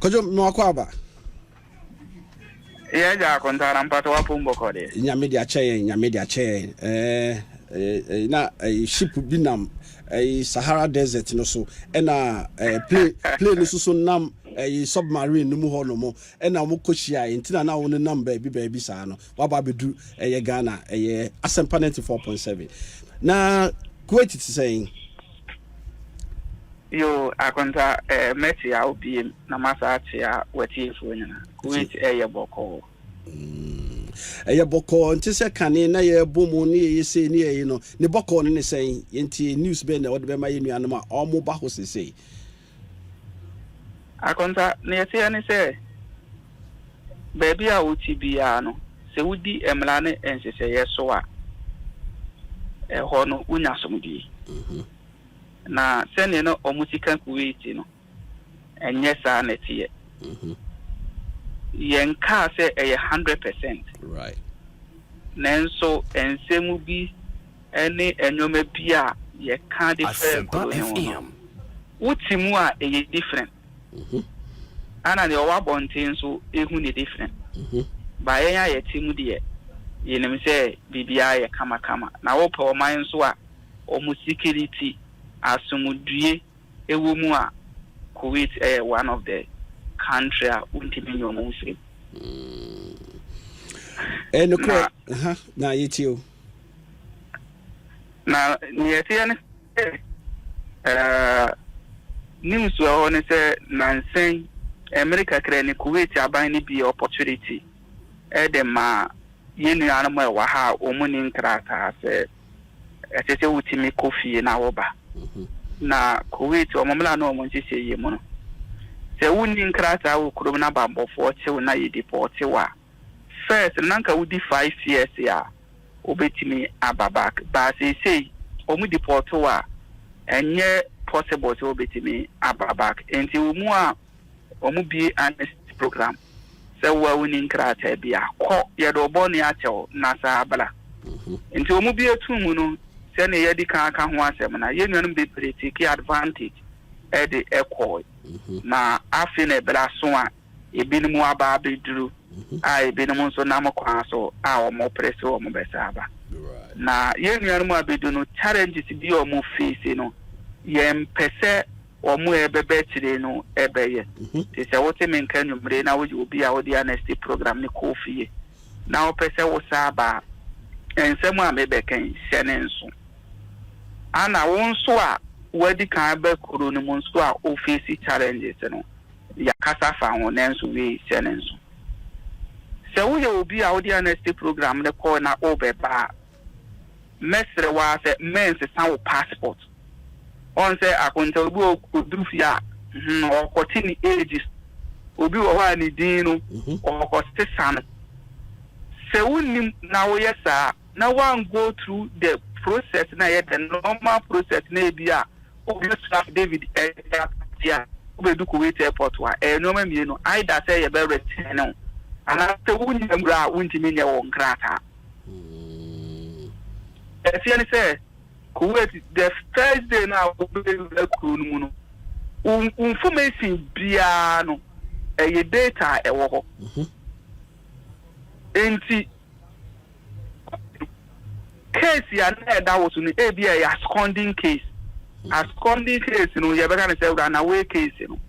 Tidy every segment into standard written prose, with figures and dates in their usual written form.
Kwadwo, mewakɔ aba. Yɛ gya akontara mpatɔ wapom bɔkɔ deɛ. Nyame de akyɛ yɛn, Nyame de akyɛ yɛn. Ɛɛ na ship bi nam Sahara Desert no so, ɛna plane no soso nam submarine no mu hɔ nom, ɛna wɔn kɔ hyia yɛn, nti na wɔn nam baabi baabi saa no waba abɛdu ɛyɛ Ghana, ɛyɛ Asɛmpa 94.7. Na Kuwait te sɛn? Yo, Akonta, mɛte a wobiem na masa ate a watiefoɔ nyinaa. Kuwait ɛyɛ bɔkɔɔ. Ɛyɛ bɔkɔɔ, nte sɛ kane na yɛbɔ mu ne yɛyɛ sei ne yɛyi no ne bɔkɔɔ no ne sɛn. Yɛntie news bɛn na wɔde bɛma yɛ nuanom a ɔmo ba hɔ sesei? Akonta, ne yɛteɛ ne sɛ baabi a wote biara no, sɛ wodi mmara ne nhyehyɛeɛ so a, ɛhɔ no wonya asomdwie. Na sɛneɛ no ɔmo sika Kuwait no, ɛnyɛ saa na ɛteɛ. Yɛn kaa sɛ ɛyɛ 100%. Nanso nsɛm bi ne nneɛma bi a yɛka de fɛ Asempa kuro ne ho no, FM. wote mu a, ɛyɛ different. Ana deɛ ɔwɔ abɔnten nso ehu ne different. Ba yɛn a yɛte mu deɛ, yɛnim sɛ biribiara yɛ kamakama. Na wopɛ ɔman nso a ɔmo security, asomdue ɛwɔ mu a, Kuwait ɛyɛ one of the country a wontumi nyɛ ɔmo mfiri. Nokorɛ na yɛtie o. Na neɛ ɛteɛ ne sɛ news wɔ hɔ ne sɛ nansɛn mmerɛ kakra ni, Kuwait aban no bi opportunity ɛde ma yɛn nuanom a ɛwɔ ha a wɔn ni nkrataa sɛ ɛsɛ sɛ wotumi kɔ fie na wɔba. Na Kuwait wɔn mmla na wɔn nhyehyɛ yie mu no, sɛ wonni nkrataa wɔ kurom na bambɔfoɔ kyew na yɛ deport wo a, first na nka wodi 5 years a, wobɛtumi aba back. Baa seesei wɔn deport wo a, ɛnyɛ possible sɛ wobɛtumi aba back. Nti wɔn mu a wɔn bie amnesty program sɛ wo a wonni nkrataa bi a, kɔ, yɛde ɔbɔ ne akyɛw na saa abala. Nti wɔn bi etu mu no, sɛnea yɛdi kan aka ho asɛm na yɛn nuanom bebree take advantage ɛde ɛkɔɔ. Na afei na ɛbɛrɛ aso a ebinom aba abɛduru a, ebinom nso nam kwan so a wɔn pere sɛ wɔn bɛsa aba. Na yɛn nuanom abɛdu no, challenges bi a wɔn face no, yɛn mpɛ sɛ wɔn a ɛbɛbɛ akyire no ɛbɛyɛ te sɛ wote me nka nwumire na woyɛ obi a wode amnesty program ne kɔɔ fie na wopɛ sɛ wosa aba a, nsɛm a mebɛka hyɛ ne nso. Ana wo nso a wadi kan bɛ kuro no mu nso a wo face challenges no, yɛakasa fa ho, nanso wei hyɛ ne nso. Sɛ woyɛ obi a wode amnesty program ne kɔɔ na wobɛba a, mɛsrɛ waa sɛ mɛnsesa wo passport. Ɔn sɛ Akonta, obi wɔ oduru fie a, ɔkɔte ne ages, obi wɔ hɔ a ne din no ɔkɔsesa no. Sɛ wonim na woyɛ saa na wan go through the process na yɛ the normal process na ebi a obi affidavit ɛda a wobɛdu Kuwait airport a, ɛyɛ nneɛma mmienu: either sɛ yɛbɛ return no anaasɛ wonya nwura a wontumi nyɛ wɔ nkrataa. Ɛfiɛ ne sɛ Kuwait, the first day na wobɛwura kuro no mu no, wo information biara no ɛyɛ data a ɛwɔ hɔ. Nti case a na ɛda wɔ so no, ebi a ɛyɛ absconding case. Absconding case no, yɛbɛka no sɛ runaway case no,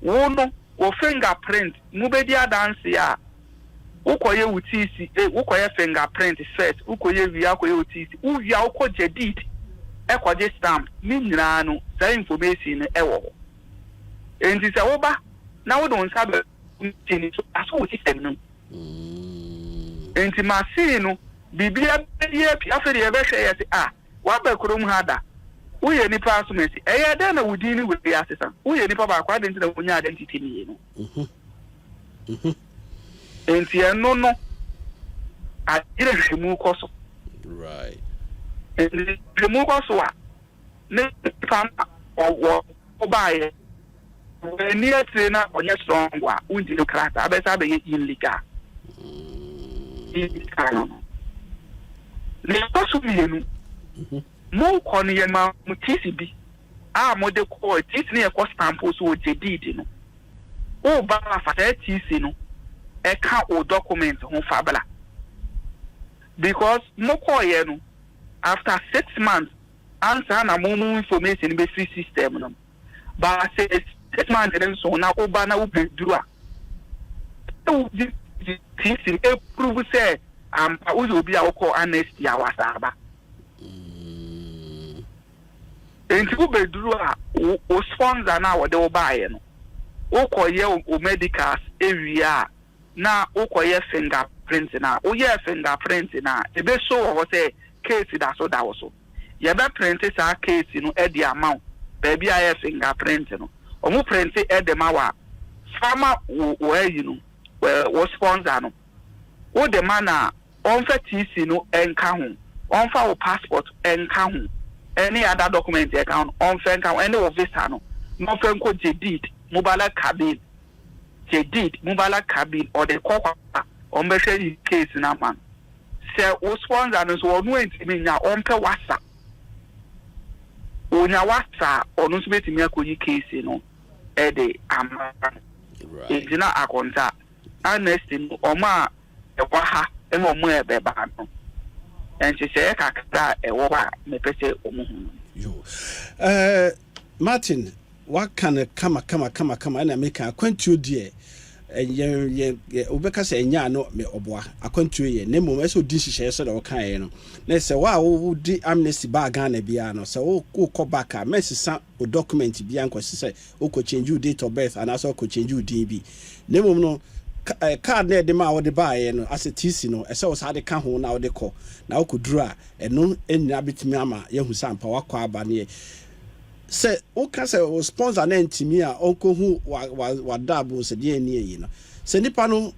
wo no wɔ fingerprint mu bɛdi adanse a wokɔyɛ wo TC, wokɔyɛ fingerprint first, wokɔyɛ wie, akɔyɛ wo TC, wowie a, wokɔ Jadid ɛkɔgye stamp ne nyinaa no, saa information no ɛwɔ hɔ. Nti sɛ woba na wode wo nsa bɛ ni so aso wɔ system no mu. Nti machine no biribi abɛyɛ pii. Afei deɛ yɛbɛhwɛ yɛ sɛ a woaba kurom ha da, woyɛ nipa asomasi, ɛyɛ dɛn na wo din no wei asesa? Woyɛ nipa baako, adi nti na wonya identity mmienu? Nti ɛno no agyere hwehwɛmu kɔ so. Nti hwehwɛmu kɔ so a, ne nipa na ɔwɔ ɔbaayɛ w'ani akyire na ɔnyɛ strong a, wontumi krataa abɛsa abɛyɛ illegal. Illegal no na ɛkɔ so mmienu. Mokɔ no, yɛ ma mo TC bi a mode kɔɔ. TC no yɛkɔ stamp so wɔ Jadid no. Woba a, fa saa TC no ɛka wo document ho fa bra, because mokɔɔyɛ no, after 6 months ansa na mo information bɛfiri system no. Ba sɛ 6 months ne nso na woba na wobɛduru a, wogye TC approve sɛ ampa woyɛ obi a wokɔ amnesty a wasa aba. Nti wobɛduru a, wo sponsor no a wɔde wo baeɛ no, wokɔyɛ wo medicals ewie a, na wokɔyɛ fingerprint. Na woyɛ fingerprint na ebeso wɔ hɔ sɛ case da so da wo so, yɛbɛ print saa case no ɛde ama wo. Baabi a yɛ fingerprint no, ɔmo print ɛde ma wo a, fama wo wo ayi no, wo sponsor no, wode ma na ɔmfa TC no ɛnka ho, ɔmfa wo passport ɛnka ho, ɛne other document ɛka ho no, ɔmfa nka ho, ɛne wo visa no, na ɔmfa nkɔ Jadid Mubalagh cabin. Jadid Mubalagh cabin, ɔde kɔ hɔ a, ɔmbɛhwɛ yi case no ama no. Sɛ wo sponsor no nso ɔno ntumi nya, ɔmpɛ wasa, onya wasa a, ɔno nso bɛtumi akɔyi case no ɛde ama no. Egyina akɔnta amnesty no, ɔmo a ɛwɔ ha ɛna ɔmo a ɛbɛba no, nhyehyɛeɛ kakra a ɛwɔ hɔ a mepɛ sɛ ɔmo hu no. Yo, Martin, waka no kama kama kama kama. Ɛna meka akwantuo deɛ, yɛn yɛn wobɛka sɛ ɛnyɛ ano me ɔboa akwantuo yɛ, na mmom ɛsɛ odi nhyehyɛeɛ sɛdeɛ wɔkaeɛ no. Na sɛ wo a wodi amnesty baa Ghana biara no, sɛ wokɔ back a, mɛsesa o document biara nkɔsi sɛ wokɔ change wo date of birth anaasɛ wokɔ change wo din bi. Na mmom no, card na ɛde ma a wɔde baeɛ no asɛ TC no, ɛsɛ wo saa de ka ho na wode kɔ. Na wokɔduru a, ɛno nyinaa bɛtumi ama yɛahu sɛ ampa wakɔ aba. Ne yɛ sɛ woka sɛ wo sponsor na ntumi a ɔnkɔhu wadaabo sɛ deɛ ni ayi no, sɛ nipa no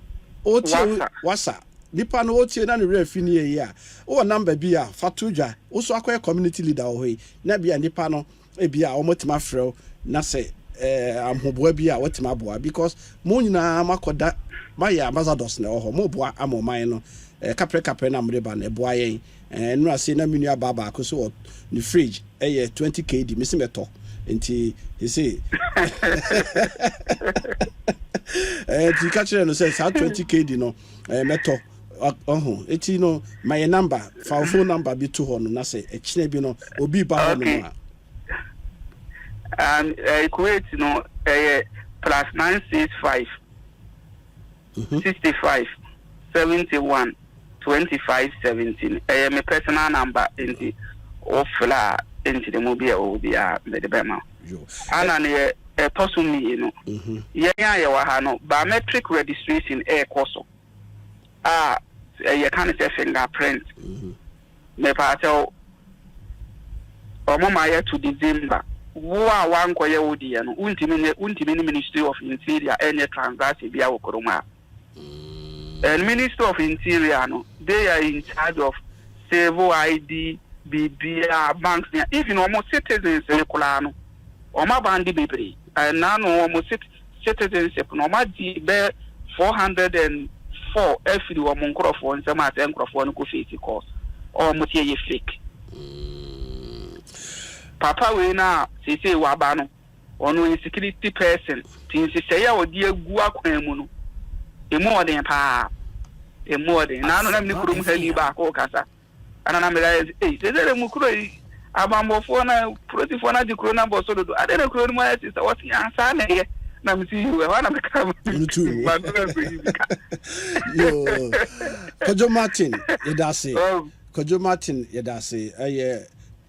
ɔtie wasa, nipa no ɔtie na ne werɛ afi ne yɛ a, wowɔ number bi a fa to dwa. Wo so akɔyɛ community leader wɔ hɔ yi, na bia nipa no ebi a wɔmatumi afrɛ wo, na sɛ ahoboa bi a wɔtumi aboa, because mo nyinaa makɔda mayɛ ambassadors na ɛwɔ hɔ, moboa ama ɔman no. Kaprɛ kaprɛ na mode ba no, ɛboa yɛn. Nnura se na me nua baa baako so wɔ ne fridge ɛyɛ 20 kd, mesi mɛtɔ. Nti sese nti ka kyerɛ no sɛ saa 20 kd no mɛtɔ ɔho. Eti no, ma yɛ number, fa wo phone number bi to hɔ no, na sɛ ɛkyinɛ bi no obi ba hɔ nom a. Kuwait no ɛyɛ +965 65 71 25 17. Ɛyɛ me personal number, nti wofrɛ a, nkyerɛmu bi a ɛwɔ biara mede bɛma. Ana ne yɛ ɛtɔ so mmienu, yɛn a yɛwɔ ha no, biometric registration ɛɛkɔ so a yɛka no sɛ fingerprint. Mepaakyɛw, ɔmo ma yɛ to December. Wo a wankɔyɛ wo deɛ no, wontumi ne wontumi ne Ministry of Interior ɛnyɛ transaction bi a wɔ kurom ha. And Ministry of Interior no, they are in charge of civil ID, biribiara, banks ne even ɔmo citizens ne koraa no, ɔmo abande bebree. Ɛna no ɔmo citizenship no, ɔmo agye bɛɛ 404 afiri wɔn nkorɔfoɔ nsɛm a sɛ nkorɔfoɔ no kɔ face court, ɔmo tie yɛ fake. Papa wei na seesei waba no, ɔno yɛ security person, ti nhyehyɛeɛ a ɔde agu akwan mu no, emu ɔden paa, emu ɔden. Naanu na mi ne kurom ha ni baako kasa, ɛna na mmerɛ ayɛ sɛ ei, sɛ sɛ mu kuro yi abanbɔfoɔ na polisifoɔ na agye kuro na bɔ so dodo ade na kuro no mu ayɛ sɛ wɔsi ansa na ɛyɛ na mi si yi ɛhɔ na mi ka ma do ɛkɔ yi bi ka. Yo, Kwadwo Martin, yɛda ase. Kwadwo Martin, yɛda ase. Ɛyɛ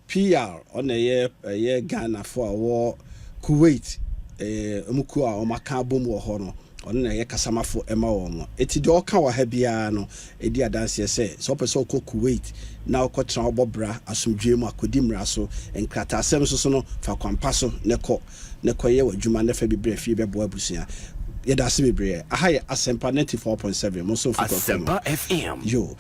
PR, ɔna ɛyɛ Ghanafoɔ a wɔwɔ Kuwait, ɛɛ kuo a wɔn aka abom wɔ hɔ no, ɔno na ɛyɛ kasamafo ɛma wɔn mo. Eti deɛ ɔka wɔ ha biara no, edi adanseɛ sɛ ɔpɛ sɛ ɔkɔ Kuwait na ɔkɔtena, ɔbɔ bra asomdwe mu, akɔdi mmara so, nkrataasɛm nso so no, fa kwampa so ne kɔ ne kɔyɛ wɔ adwuma ne fɛ bebree fie bɛboa abusua. Yɛda ase bebree. Aha yɛ Asɛmpa 94.7, mo nso Asɛmpa FM. Yo.